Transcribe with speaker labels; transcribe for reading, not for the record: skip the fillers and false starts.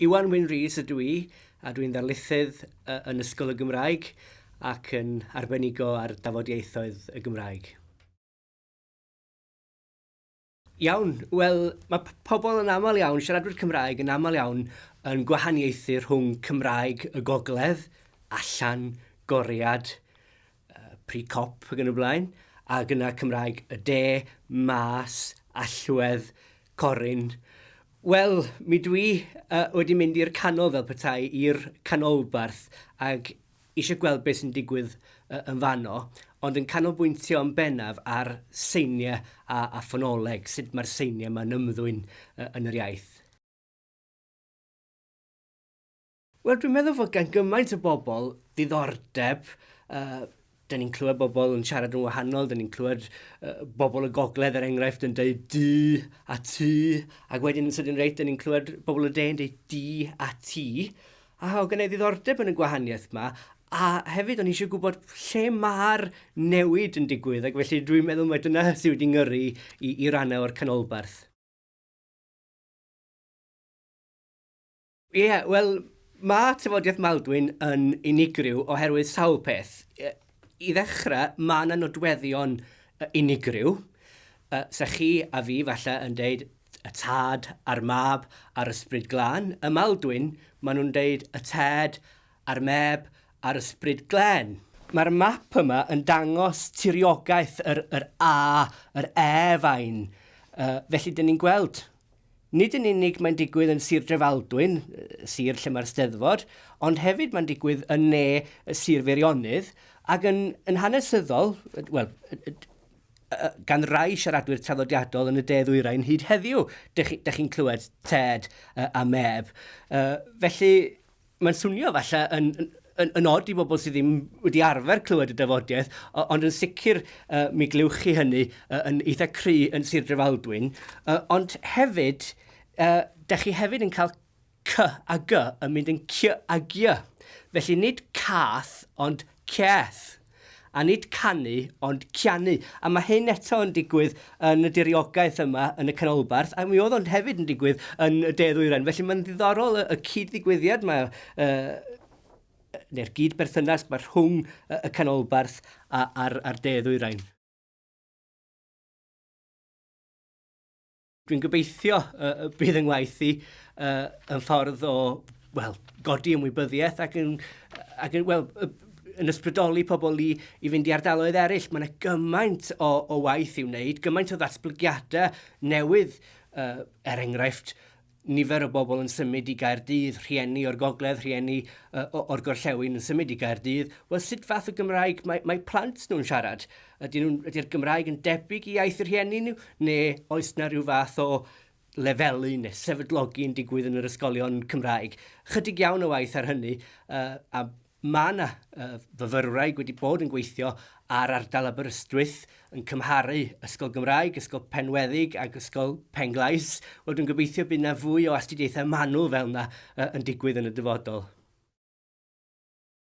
Speaker 1: Iwan Wyn Rees ydw i, a dwi'n ddarlithydd yn Ysgol y Gymraeg ac yn arbenigo ar dafodieithoedd y Gymraeg. Iawn, wel, mae pobl yn aml iawn, siaradwyr Cymraeg yn aml iawn yn gwahaniaethu rhwng Cymraeg y Gogledd, allan, goriad, Pry Cop ac yn y blaen, ac yna Cymraeg y De, Mas, Allwedd, Corun. Wel, mi dwi uh, wedi mynd i'r canol fel petai, i'r canolbarth, ac eisiau gweld beth sy'n digwydd uh, yn fanno, ond yn canolbwyntio yn bennaf ar seiniau a, a ffonoleg, sut mae'r seiniau yma'n ymddwyn uh, yn yr iaith. Wel, dwi'n meddwl fod gan gymaint o bobl ddiddordeb. Uh, dyn ni'n clywed bobl yn siarad yn wahanol, dyn ni'n clywed uh, bobl y gogledd, er enghraifft, yn dweud du a tu, ac wedyn yn sydyn reit, dyn ni'n clywed bobl y de yn dweud di a ti. A o gen i ddiddordeb yn y gwahaniaeth yma, a hefyd o'n i eisiau gwybod lle mae'r newid yn digwydd, ac felly dwi'n meddwl mai dyna sydd wedi ngyrru i, i rannau o'r canolbarth. Ie, wel, mae tafodiaith Maldwyn yn unigryw oherwydd sawl peth. I ddechrau, mae yna nodweddion unigryw. Sa chi a fi falle yn deud y tad a'r mab a'r ysbryd glân. Y Maldwyn, maen nhw'n deud y ted a'r meb a'r ysbryd glên. Mae'r map yma yn dangos tiriogaeth yr, yr A, yr E fain. Felly, dyn ni'n gweld Nid yn unig mae'n digwydd yn Sir Drefaldwyn, sir lle mae'r Steddfod, ond hefyd mae'n digwydd yn ne Sir Feirionnydd, ac yn, yn hanesyddol, wel, gan rai siaradwyr traddodiadol yn y de ddwyrain hyd heddiw, dych chi'n chi clywed Ted a Meb. Felly, Mae'n swnio falle yn, yn, yn od i bobl sydd ddim wedi arfer clywed y dafodiaeth, ond yn sicr uh, mi glywch chi hynny uh, yn eitha cry yn Sir Drefaldwyn. Uh, ond hefyd, uh, da chi hefyd yn cael c a g yn mynd yn c a g. Felly nid cath, ond cieth. A nid canu, ond cianu. A mae hyn eto yn digwydd yn y diriogaeth yma yn y canolbarth, a mi oedd o'n hefyd yn digwydd yn y de ddwyrain. Felly mae'n ddiddorol y, y cyd-ddigwyddiad mae, uh, neu'r gyd-berthynas mae rhwng y canolbarth a'r, a'r de ddwyrain. Dwi'n gobeithio uh, bydd yng ngwaith i uh, yn ffordd o wel, godi ymwybyddiaeth ac yn, ac yn, wel, yn ysbrydoli pobl i, i fynd i ardaloedd eraill. Mae yna gymaint o, o waith i'w wneud, gymaint o ddatblygiadau newydd, uh, er enghraifft, nifer o bobl yn symud i Gaerdydd, rhieni o'r gogledd, rhieni uh, o'r gorllewin yn symud i Gaerdydd. Wel, sut fath o Gymraeg mae, mae plant nhw'n siarad? Ydy nhw'n, ydy'r Gymraeg yn debyg i iaith y rhieni nhw, neu oes 'na rhyw fath o lefelu neu sefydlogi yn digwydd yn yr ysgolion Cymraeg? Chydig iawn o waith ar hynny, uh, a mae yna uh, fyfyrwraig wedi bod yn gweithio ar ardal Aberystwyth yn cymharu Ysgol Gymraeg, Ysgol Penweddig ac Ysgol Penglais. Wel, dwi'n gobeithio bydd yna fwy o astudiaethau manwl fel yna uh, yn digwydd yn y dyfodol.